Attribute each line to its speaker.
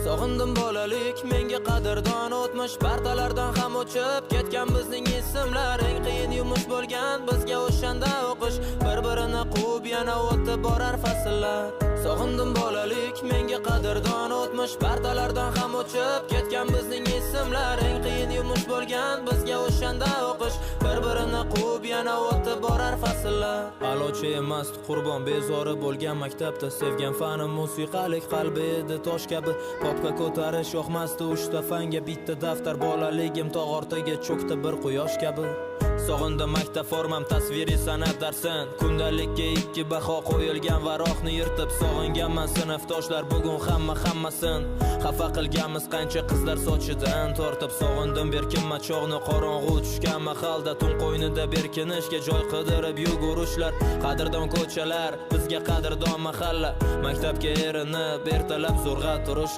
Speaker 1: Sog'indim bolalik, menga qadrdon o'tmish. Partalardan ham o'chib ketgan bizning ismlar. Eng qiyin yumush bo'lgan bizga o'shanda o'qish. Bir-birini quvib yana o'tib borar fasllar. Sog'indim bolalik, menga qadrdon o'tmish. Partalardan ham o'chib ketgan bizning ismlar. Eng qiyin yumush bo'lgan bizga o'shanda o'qish. Bir-birini quvib yana o'tib borar fasllar. A'lochi emas qurbon bezori bo'lgan maktabda. Sevgan fanim musiqalik, qalbi edi tosh kabi. Papka ko'tarish yoqmasdi, uchta fanga bitta daftar. Bolaligim tog' ortiga cho'kdi bir quyosh kabi. Sog'indim maktab formam, tasviriy san'at darsin. Kundalikka 2 baho qo'yilgan varoqni yirtib. Sog'inganman sinfdoshlar, bugun hamma hammasin. Xafa qilganmiz qancha qizlar sochidan tortib. Sog'indim berkinma chog'ni, qorong'u tushgan mahalda. Tun qo'ynida berkinishga joy qidirib yugurishlar. Qadrdon ko'chalar, bizga qadrdon mahalla. Maktabga erinib ertalab zo'rg'a turishlar.